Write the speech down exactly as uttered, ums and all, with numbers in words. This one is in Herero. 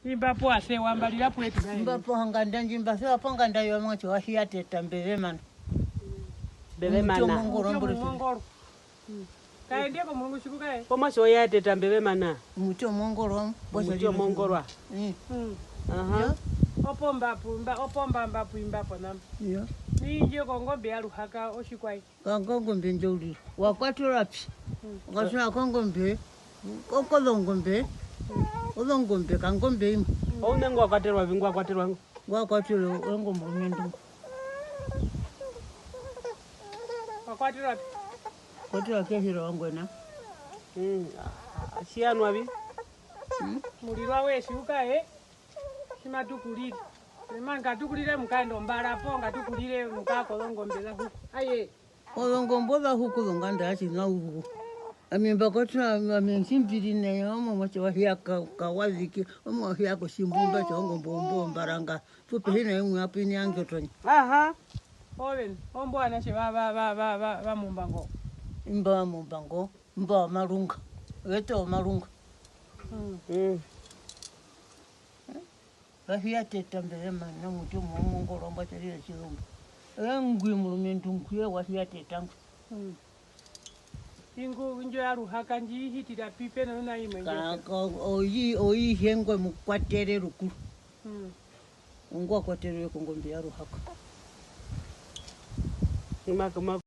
Imba po ase, wa mbarira pwetu naye. Imba po hanganda ndji mba sewa ponganda yomuatje wa Hiateta Mbevemana. Mbevemana. Omuti omongoro. Omuti omongoro. Mm. Kaende komurungu tjikukae. Pomuatje wa Hiateta Mbevemana. Omuti omongoro. Omuti omongorwa. Mm. Mm. Aha. Yo. Opo mba pu, mba, opo mba mba pu imba po namba. Yo. Ningi okongombe ya Ruhaka otjikwaye. Kangongombe ndjo uriri. Wa kwaterwa pi? Mm. Wa kwaterwa kongombe, ko-, kozongombe, ozongombe, kangombe imwe. Ouṋe ngwa kwaterwa vi, ngwa kwaterwa ngo? Ngwa kwaterwa ongombe omurumendu. Wa kwaterwa pi? Kwaterwa kehi rongwena. Mm, a-, a-, tji ya nwa vi? Mm. Murirwa we tjiuka, eh? Tji matu kurire. Ema ngatu kurire mukaenda ombara po, ngatu kurire mukaa kozongombe za huku. Aye. Ozongombe oza huku zonganda ya tjina uruku. Ami mba kwaterwa, ami tji mbi ri nai, omo muatje wa Hiaka, ka wa ziki, omo wa Hiaka otjimbumba tjongombe ombo mbaranga. Tu pe hina imwe apo ini yandje otonya. Aha. Ove, ombo ovanatje va, va, va, va, va, va Mumbango. Imba va Mumbango, imba omarunga. Vete omarunga. Mm. Mm. Wa Hiateta Mbevemana, omuti omongoro mbwa tjarira tjizumba. Engwi murumendu ngwi wa Hiateta ngwi. Mm. Ingu, indjo ya Ruhaka ndji i hitira pi, pe nouna imwe ndjo? Ka, ka, oyi, oihe ngwe mu kwatere rukuru. Mm. Ongwa kwaterwe kongombe ya Ruhaka. Ima, ima,